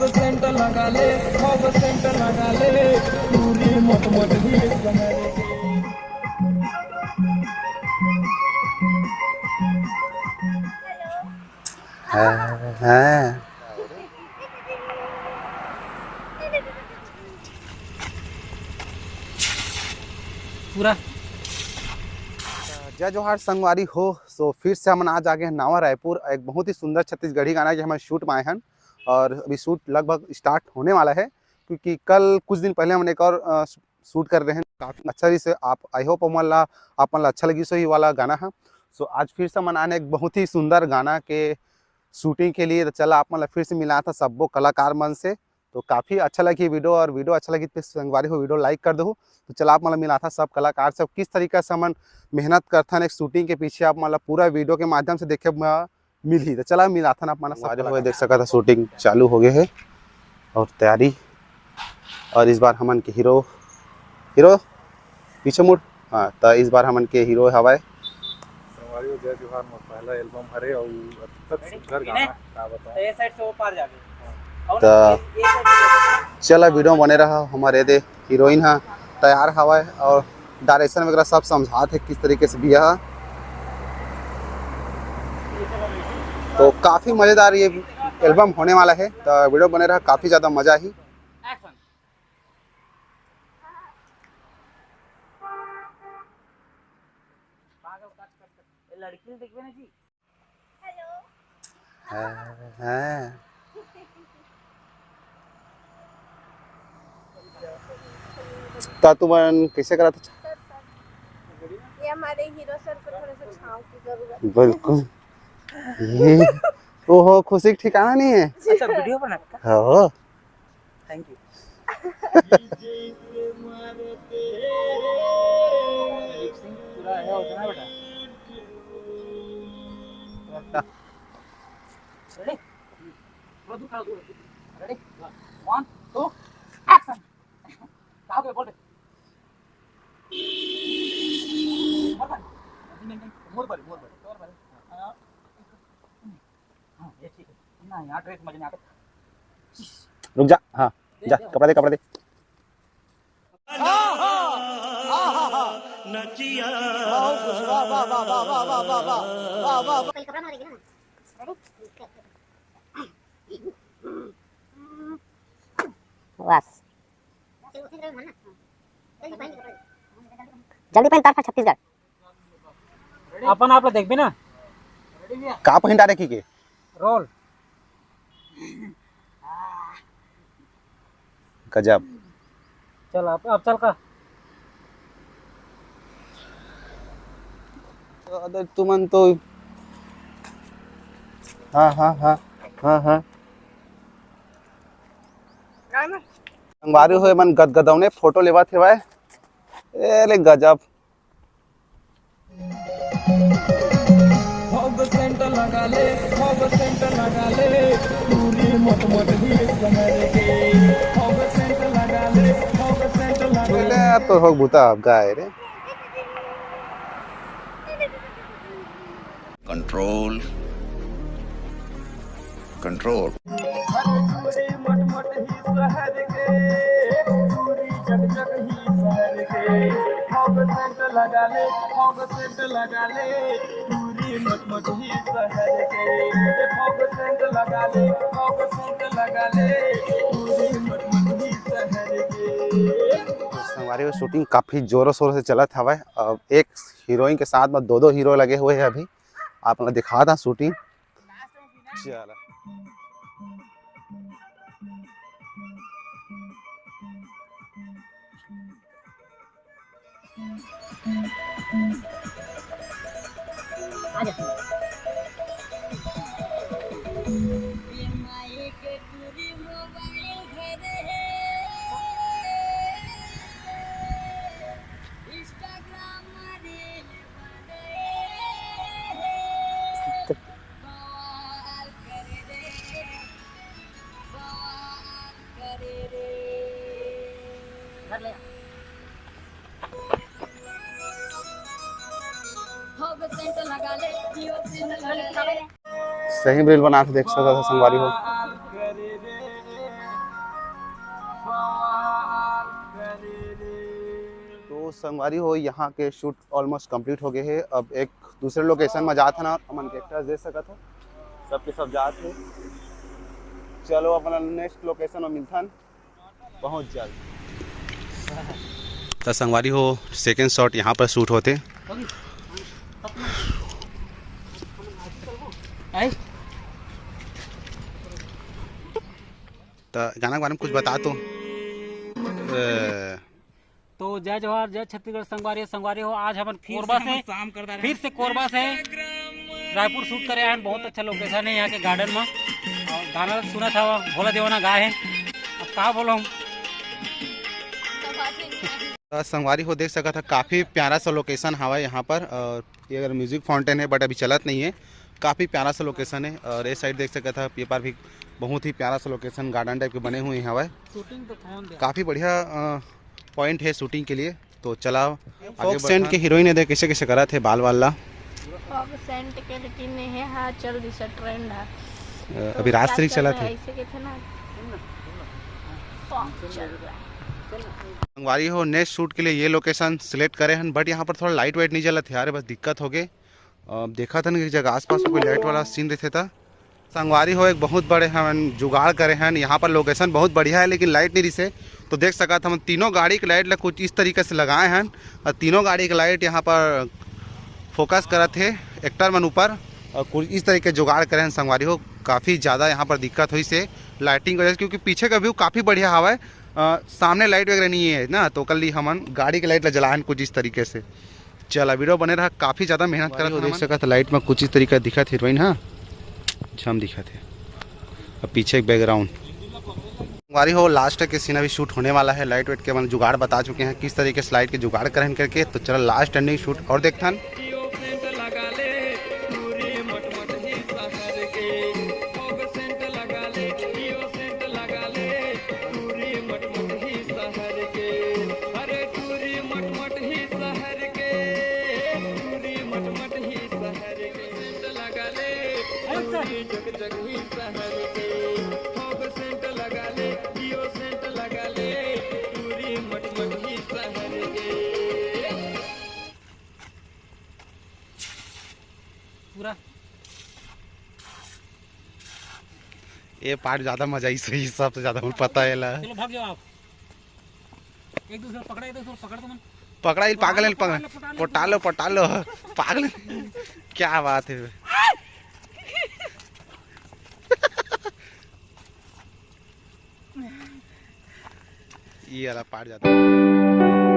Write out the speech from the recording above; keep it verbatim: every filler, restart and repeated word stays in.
Scent लगा ले, अब सेंट लगा ले, पूरी मत मत भी शहर के। हाँ, हाँ। पूरा। जय जोहार संगवारी हो। So फिर से हमन आज आ गे हन नावा रायपुर, एक बहुत ही सुंदर छत्तीसगढ़ी गाना के हमन शूट में आए हन और अभी शूट लगभग स्टार्ट होने वाला है, क्योंकि कल कुछ दिन पहले हमन एक और, अ, शूट कर रहे हैं, काफ़ी अच्छा रहिस हे। आप, I hope हमन ला, आप मन ला अच्छा लगिस होही वाला गाना ह। So आज फिर से हमन आए हन एक बहुत ही सुंदर गाना के शूटिंग के लिए। तो चला आप मन ला फिर से मिलाथन सब्बो कलाकार मन से। तो काफ़ी अच्छा लगी वीडियो, और वीडियो अच्छा लगी तो संगवारी हो वीडियो लाइक कर दहू। तो चला आप मन ला मिलाथन सब कलाकार से, किस तरीका से हमन मेहनत करथन एक शूटिंग के पीछे, आप मन ला पूरा वीडियो के माध्यम से देखे म मिलही। तो चला मिलाथन आप मन ला सब संगवारी हो कलाकार। देख सकत ह शूटिंग चालू हो गए हे और तैयारी, और इस बार हमन के हीरो, हीरो पीछे मुड़, हाँ, तो इस बार हमन के हीरो हवय। संगवारी हो, जय जोहार, मोर पहला एल्बम हरे अउ अतक सुंदर गाना, का बताऊं। तो ये साइड से वो पार जाके। और त ये, ये साइड से चला वीडियो बने रहा, हमर एदे हीरोइन ह तैयार हवय और डायरेक्शन वगैरह सब समझात हे किस तरीके से बिया ह। तो काफ़ी मज़ेदार ये एल्बम होने वाला है, तो वीडियो बने रहा, काफ़ी ज़्यादा मज़ा ही। एक्शन। पागल कट, कट, कट। ए, लड़की ल देखबे ना जी। हेलो। हाँ, हाँ। त तुमन कैसे करत हो? Sir, sir. ये हमारे हीरो सर को थोड़ा सा छाँव की जरूरत है। बिल्कुल। ये, ओहो, खुशी के ठिकाना नहीं है। अच्छा, वीडियो बना का? हाँ। Thank you. लिप सिंक पूरा है, होता ना बेटा? रेडी? पूरा दूर खड़ा, दूर। रेडी? One, two, action. कहाँ पे बोल रहे? मोड़ पर, मोड़ पर, मोड़ पर। हाँ, ये ठीक है। ना, यहाँ ट्रेस मजे नहीं आते। रुक जा, हाँ, जा, कपड़ा दे, कपड़ा दे। बस। जल्दी पहन, तारफा छत्तीसगढ़। अपन आप ला देखबे ना। का पहिन डारे की के? रोल। गजब। चल, अब, अब चल का? अरे तुमन तो, हाँ, हाँ, हाँ, हाँ, हाँ। संगवारी हो, एमन गदगदौने फोटो लेवत हेवय। ए ले गजब। फॉग सेंट लगा ले, फॉग सेंट लगा ले, पूरी मत मत भी शहर के। फॉग सेंट लगा ले, फॉग सेंट लगा ले। ले यार, तो हो बुता अब गाय रे। Control, control. तो संगवारी हो, शूटिंग काफी जोरों शोर से चलत हवय। अब एक हीरोइन के साथ में दो दो हीरो लगे हुए हैं अभी। आप लोग दिखा था शूटिंग। चला। सही में रील बना के देख सकत हो संगवारी हो। तो संगवारी हो, यहाँ के शूट ऑलमोस्ट कंप्लीट हो गए है। अब एक दूसरे लोकेशन में जात हन, हमन के एक्टर्स देख सकत हो, सबके सब जात है। चलो, अपना नेक्स्ट लोकेशन में मिलथन बहुत जल्द। तो संगवारी हो, सेकंड शॉट यहाँ पर शूट होते। तो गाना के बारे में कुछ बता तो। ए, तो जय जोहार, जय छत्तीसगढ़ संगवारी, संगवारी हो। आज हमन फिर कोरबा से, फिर से कोरबा से रायपुर शूट करे आए हैं। बहुत अच्छा लोकेशन है यहाँ के गार्डन में। और गाना सुना था, भोला देवाना गाए है। अब का बोलूं? तो संगवारी हो, देख सकत ह, काफ़ी प्यारा सा लोकेशन हवा यहाँ पर। और ये अगर म्यूजिक फाउंटेन है, बट अभी चलत नहीं है। काफ़ी प्यारा सा लोकेशन है। और ये साइड देख सकत ह, ये पार भी बहुत ही प्यारा सा लोकेशन गार्डन टाइप के बने हुए हवा। शूटिंग तो कौन दे? काफ़ी बढ़िया पॉइंट है शूटिंग के लिए। तो चला आगे फोक सेंट के हीरोइन है, देख कैसे कैसे करत है बाल वाल ला। फोक सेंट के लेकिन ये हा चल दिस ट्रेंड है। अ, तो अभी राज क्या त्रिक चल चलत रहा है। है, ऐसे के थे ना, फोक चल रहा है। संगवारी हो, नेक्स्ट शूट के लिए ये लोकेशन सिलेक्ट करे हन, बट यहाँ पर थोड़ा लाइट वाइट नहीं जलत है यार, बस दिक्कत हो गए। अब देखत हन कि जगह आसपास कोई लाइट वाला सीन रहते था। संगवारी हो, एक बहुत बड़े हमन जुगाड़ करे हन। यहाँ पर लोकेशन बहुत बढ़िया है, लेकिन लाइट नहीं रिसे। तो देख सकत हमन तीनों गाड़ी के लाइट ला कुछ इस तरीके से लगाए हन, और तीनों गाड़ी के लाइट यहाँ पर फोकस करत हे एक्टर मन ऊपर। और कुछ इस तरीके जुगाड़ करे हन संगवारी हो। काफ़ी ज़्यादा यहाँ पर दिक्कत होइस हे लाइटिंग की वजह से, क्योंकि पीछे का व्यू काफ़ी बढ़िया हवा है। अ, सामने लाइट वगैरह नहीं है ना, तो कल ही हमन गाड़ी के लाइट ला जलाए हन कुछ इस तरीके से। चला, वीडियो बने रहा, काफ़ी ज़्यादा मेहनत करत हन। देख सकत लाइट में कुछ इस तरीका दिखत हीरोइन, हाँ, छम दिखत है। अब पीछे एक बैकग्राउंड। संगवारी हो, लास्ट के सीन अभी शूट होने वाला है। लाइट वेट के मन जुगाड़ बता चुके हैं, किस तरीके से लाइट के जुगाड़ करन करके। तो चला, लास्ट एंडिंग शूट और देखथन। पूरा ये पार्ट ज्यादा मजा आई सही, सबसे ज्यादा हमको पता है ला। चलो भाग जाओ आप। एक दूसरे पकड़ा, एक दूसरे पकड़ दो मन। पकड़ा, ये पागल है, पकड़ा, पकड़ा लो, पकड़ा लो। पटा लो, पटा लो, पागल। क्या बात है। ये वाला पार्ट ज्यादा